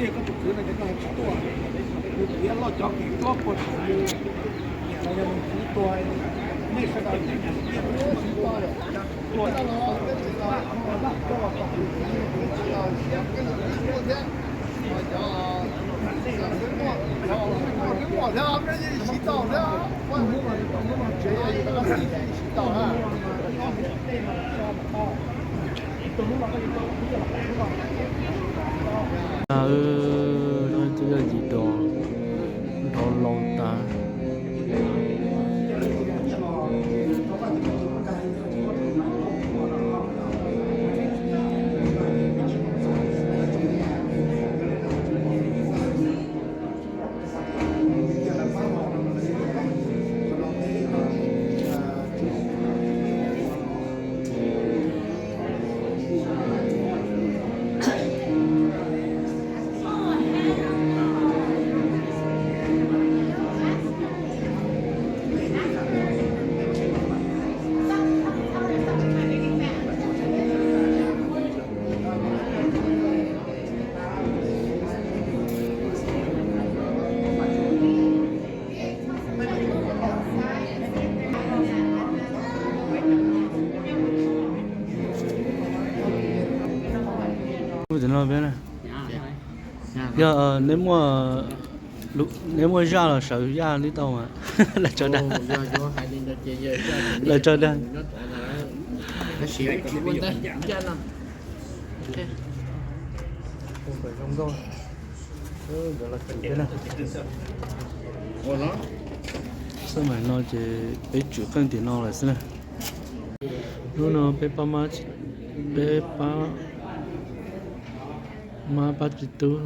tiag koj tus kwv no ces koj tsis tuaj. Nws piav loj cov kev tuab puag thaum nws niam los yog nws txiv tuag, nej sawv daws nyob nyias ib tiaj nws tsis tuaj. Twb yog yim dos, dos laus tas. Ub, no peb na. Yog neb muaj, neb muaj zaj los sawv zaj li tau mas. Lawv tso dag, lawv tso dag. Xab maim no ces peb tsom qeej tim no lawm xwb na. Hnub no peb pab mab, peb pab mab pab txiv tub.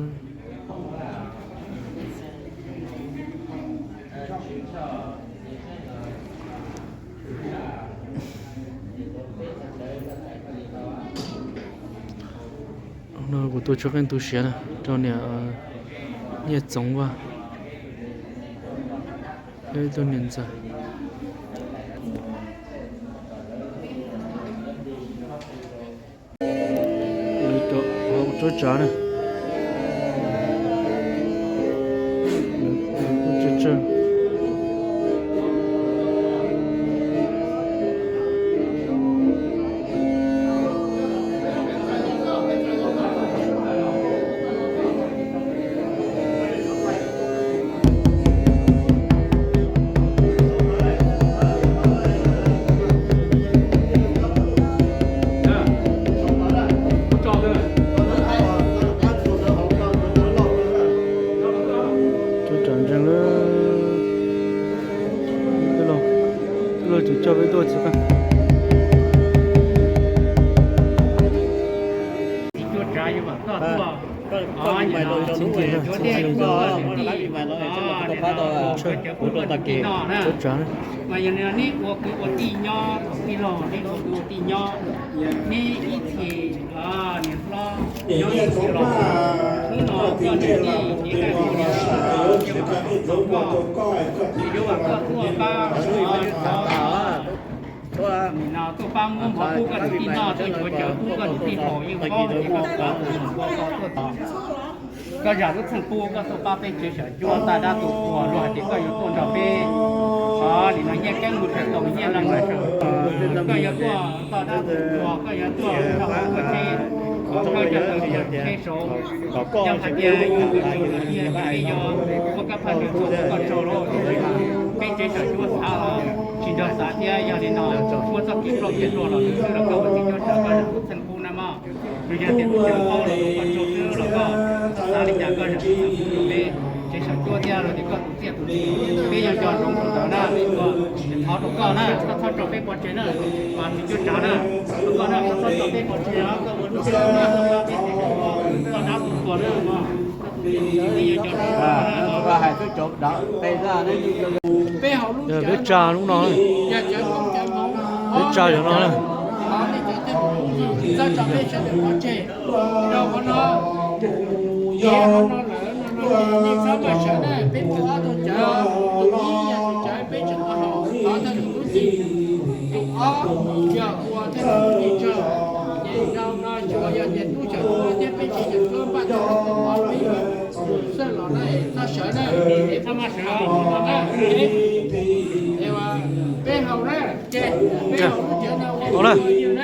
No kuv tuaj tsom qeej tu siav na rau niam Nyiaj Txoov Vaj thiab ib tug niam ntxawm. Rau tsav na. Tso tsam ntseeg lawm. Twb los, twb los tseem coj peb tuaj txiv qeej. Tso tsam na. Mas yog li no neb ua kwv ua tij nyob, tij laug neb ua kwv ua tij nyob, neb ib txhis niam hlob nyob ib txhis los, hnub no koj niam tij kev kaj ntug los, yuav vam koj tuaj pab, no tuaj pab muab mov pub koj niam tij noj, tuaj yuav cawv pub koj niam tij haus, yeej paub hais tias koj tuaj ua koj tuaj tos. Koj zam lub txim pub koj tuaj pab peb tsev Xyom Cuab ntaj dab tu qhua, luag hais tias koj yuav tuaj nrog peb, nim no Nyiaj Keeb mus sawv tau Nyiaj Leej los sawv, koj yuav tuaj toj dab tu qhua, koj yuav tuaj nrog peb ua tsheb, koj coj tau tsheb saud, yog hais tias yus tus tus Nyiaj Keeb yuav muaj kab phaj nrog txog koj tsaug lawm, peb tsev Xyom Cuab xav los tsis nrog xav thiab. Yog li no muaj txoj kev ploj kev tuag los nws xwb los koj ua txiv cuab tsam koj zam lub txim pub na mog. Nws yog tias lub cav paub los tus koj tsaug xwb los koj xav li cas koj zam lub txim pub rau peb tsev Xyom Cuab thiab los tias koj tus txiaj tus ntsig, peb yuav nco ntsoov rau ntawd na. Thov rau koj na, koj txhob tso peb pov tseg na, mas txiv cuab tsam na, rau koj na, koj txhob tso peb pov tseg os, koj ua lub tsev na, koj pab peb tsev Xyom Cuab, koj dab tu qhua na mog. Peb hais xwb cov dab peb, peb tsa lub no, peb tsa cov no na. Txhob tso peb sawv daws pov tseg rau qhov no. Ces qhov no lawm no no ces nej txhob maj sawv na, peb muaj ob tug cawv, tus ib yog tus cawv peb tseem tau haus thov thawj tus tub txib, tus ob yog ua thawj tus tub txib tsaug. Ces zaum no tsuas yog tias tub Xyom Cuab thiab peb tsev Xyom Cuab npaj tau ib tug mov pib xwb los na, txhob sawv na, es txhob maj sawv na, es peb haus na, ces peb haus lub cawv no ua na.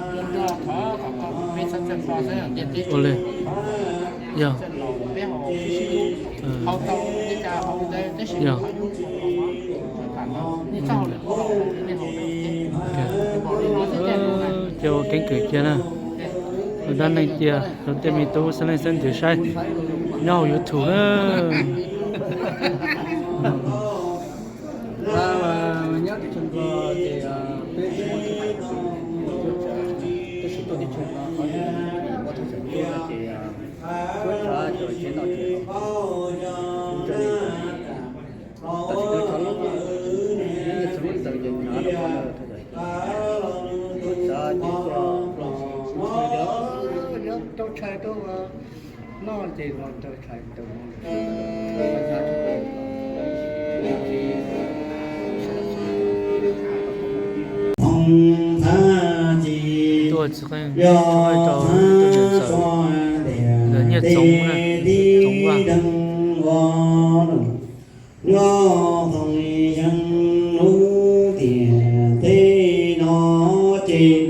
Ua li. Yog. Yog. Ces ua keeb kwm cia na. Ua dab neeg cia rau tej me tub xeeb leej xeeb ntxwv saib nyob hauv YouTube na. Nyob teb chaws Nplog ces peb tsis muaj thaj tsam, tab sis tuaj teb chaws no qhov muaj thaj tsam tuaj no ces suav tsav cov tsev noj tsev haus, tam sim no cov lub, nyob txog lub ntawd ces tsav no thaj tsam suav tsav ces tuaj, yuav rau tshais rau noj Tuaj txiv qeej tso rau niam ntxawm, niam ntxawm Nyiaj Txoov na, Txoov Vaj. Nyob thooj yeeb lub tiam teb no ces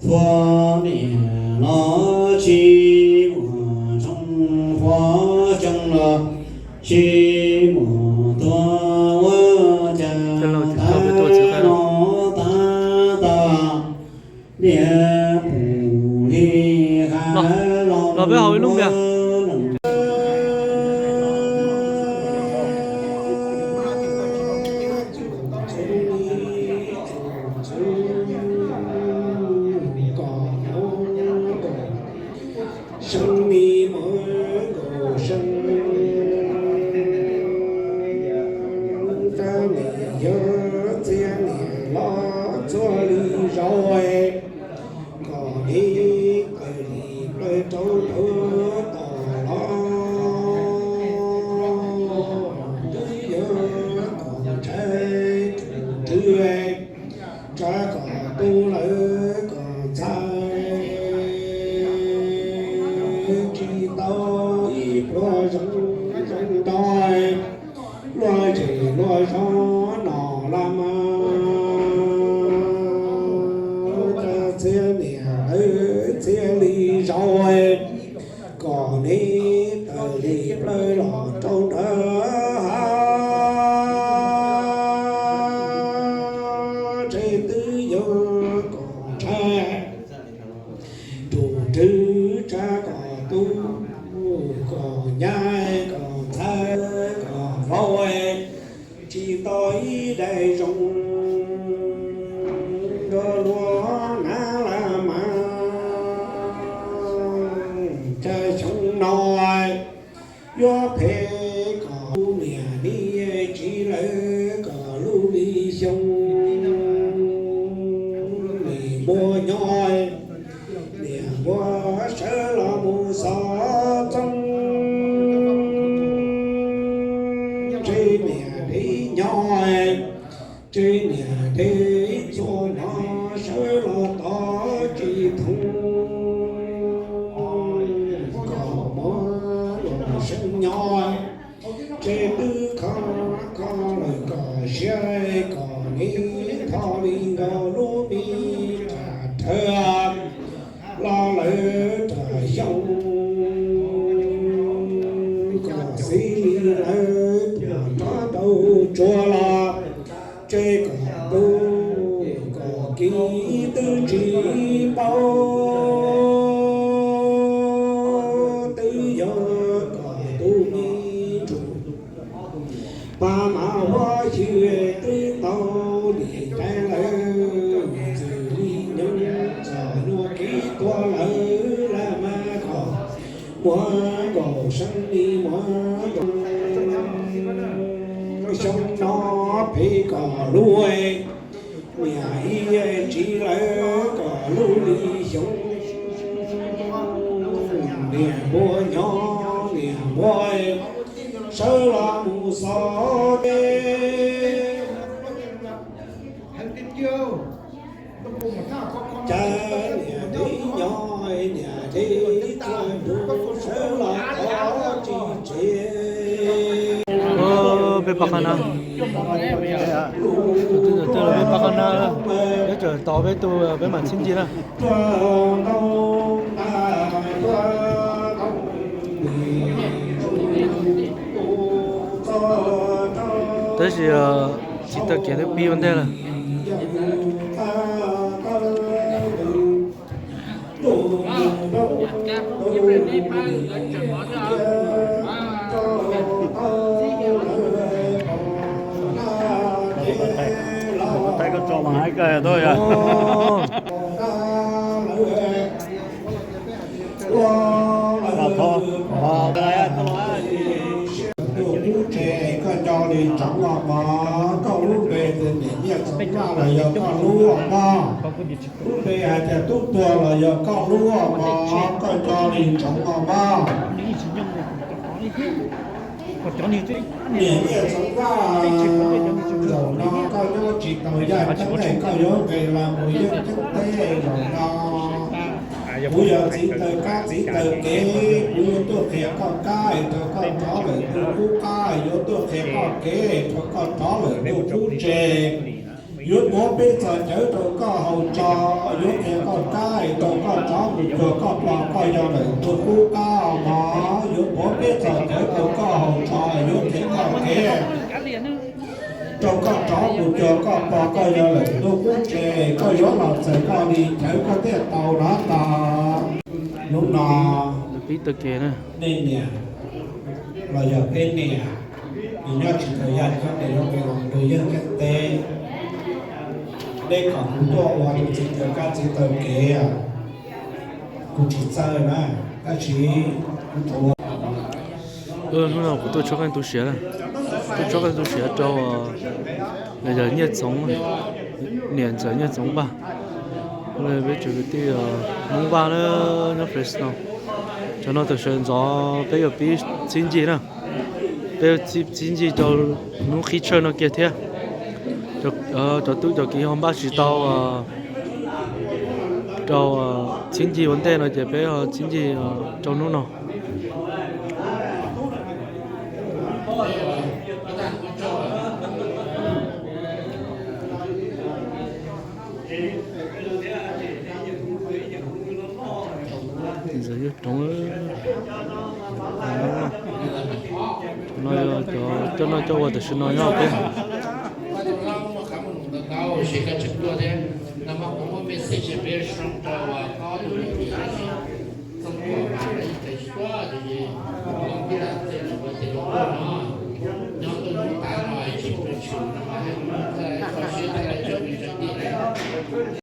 txhua niam los tsis muaj tshoob, tshoob los tsis muaj tuag, ua cas tag no tab tom niam pum li hav los peb haus ib lub npias. Seev mi muab nkaus seev, rab niam yog txiab niam los txhua li zaus, kom neb tawm li plaws rau nram tom los, twb yog kom ntshai tus rwg, tsam kom tub lawv kom ntxhais tsis tau ib pluag zoo zoo nraug, luag zej luag zos no los mas rab txiab niam lawv txiab li zaus, kom neb tawm li plaws los rau nram hav, tsev twb yog kom ntshai tus rwg, tsam kom tub kom nyab kom ntxhais kom vauv, tsis tau ib daim zoo nrog luag hnav los mas, cas xyoo no yuav phem kom lub niam li txiv lawv kom lub li xyoo, niam npua nyob, niam npua sawv los mus xov txoob, tsev niam dev nyob, tsev niam dev txhua no sawv los tos tsis thoob, kom muab los seev nyob, tsev twb kho kho lawm kom siab, kom neb tho li nkaus lub me ram rhawv los lawm rau xyoo, kom xib lawv tuaj rov rau tsuag los, tsev kom tub kom kiv twb tsis paub, twb yog kom tub me ntsuj paj mas huab xyw twb tau dim ntais lawm, txwm li nyoog txom nyuag kiv tuag lawm los mas kom muab nkaus seev li muab nkaus xyoo no phem kom lub niam ib txiv lawv kom lub li xyoo, niam npua nyob niam npua sawv los mus xov teb. Cas niam dev nyob niam dev txhua tus sawv los thov tsis tseg. Peb pab qab na, tus twg los peb pab qab na, peb tseem tos peb tus peb mam txhib nce na. Tab sis tsis tau kev twb pib ua ntej lawm. Lub tsev koj nco li ntsoov los mog, koj lub npe tias niam Nyiaj Txoov Vaj los yog koj lub os mog? Lub npe hais tias Tub Tuag los yog koj lub os mog, koj nco li ntsoov los mog? Niam Nyiaj Txoov Vaj, zaum no koj nyob tsis tau yaj ceeb teb, koj yuav nqis los mus yaj ceeb teb zaum no. Kuv yog txiv taw kab txiv taw kev, kuv yuav tuaj qhia koj kab es rau koj rov lawm ntuj qub qab, yuav tuaj qhia koj kev es rau koj rov lawm ntuj qub tse. Yuav muab peb txhos cawv rau koj haus tso, yuav qhia koj kab es rau koj rov mus cuag koj pog koj yawg lawm ntuj qub qab os mog. Yuav muab peb txhos cawv rau koj haus tso, yuav qhia koj kev rau koj rov mus cuag koj pog koj yawg lawm ntuj qub tse. Koj yuav los txawm koj li cawv koj thiaj tau no tas. Hnub no pib taw kev na, nej niam los yog peb niam, nws nyob tsis tau yaj ceeb teb, yuav nqis los mus yaj ceeb teb. Nej kom kuv tuaj ua tus txiv taw kab txiv taw kev, kuv tsis txawj na, tab sis kuv tsuas Hnub no kuv tuaj tshov qeej tu siav, tuaj tshov qeej tu siav rau, yog Nyiaj Txoov, niam ntxawm Nyiaj Txoov Vaj, peb tsoom kwv tij Hmoob Vaj na, nyob Fresno. Cov no thaum sawv ntxov peb yuav pib txhib ncig na, peb yuav txhib ncig rau hnub qhib tshawj no kiag thiab. Cov tub cov kiv ho npaj tsis tau rau txhib ncig ua ntej no ces peb ho txhib ncig rau hnub no. Ntxawm Yob Roov, no yog cov coj noj coj ua tam sim no nyob peb.